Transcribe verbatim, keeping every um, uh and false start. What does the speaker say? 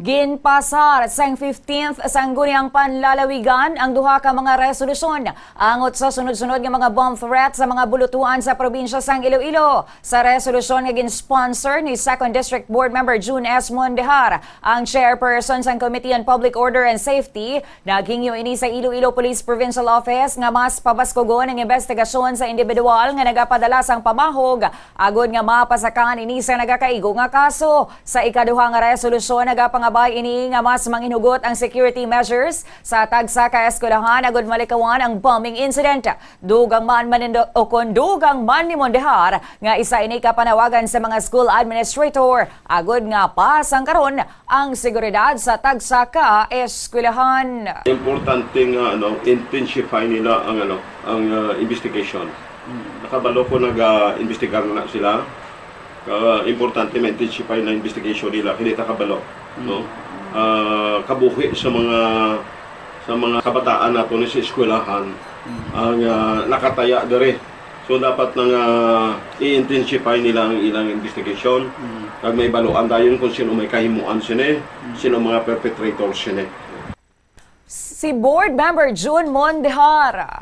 Ginpasar sang fifteenth Sangguniang Panlalawigan ang duha ka mga resolusyon angot sa sunod-sunod nga mga bomb threat sa mga bulutuan sa probinsya sang Iloilo. Sa resolusyon nga gin-sponsor ni Second District Board Member Jun S. Mondehar, ang chairperson sang Committee on Public Order and Safety, naghingyo ini sa Iloilo Police Provincial Office nga mas pabaskugon ang investigasyon sa individual nga nagapadala sang pamahog agod nga mapasakan ini sa nagakaigo nga kaso. Sa ikaduha nga resolusyon, nagapangabay ini nga mas manginhugot ang security measures sa tagsa ka eskwelahan agud malikawan ang bombing incident. Dugang man manindo-, o kon dugang man ni Mondehar nga isa ini ka panawagan sa mga school administrator agud nga pasangkaron ang seguridad sa tagsa ka eskwelahan. Importante nga, ano, intensify nila ang, ano, ang, ah, investigation. Nakabalo ko nag-imbestigar na sila. Ka importante ma-intensify na investigation nila, hindi ta kabalo, no? Ah, kabuhi sa mga, sa mga kabataan nato ni sa eskwelahan ang, ah, nakataya diri. So, dapat na nga i-intensify nila ang ilang investigation. Kag may baluan dayon kung sino may kahimuan sini, sino mga perpetrators sini. Si Board Member Jun Mondehar.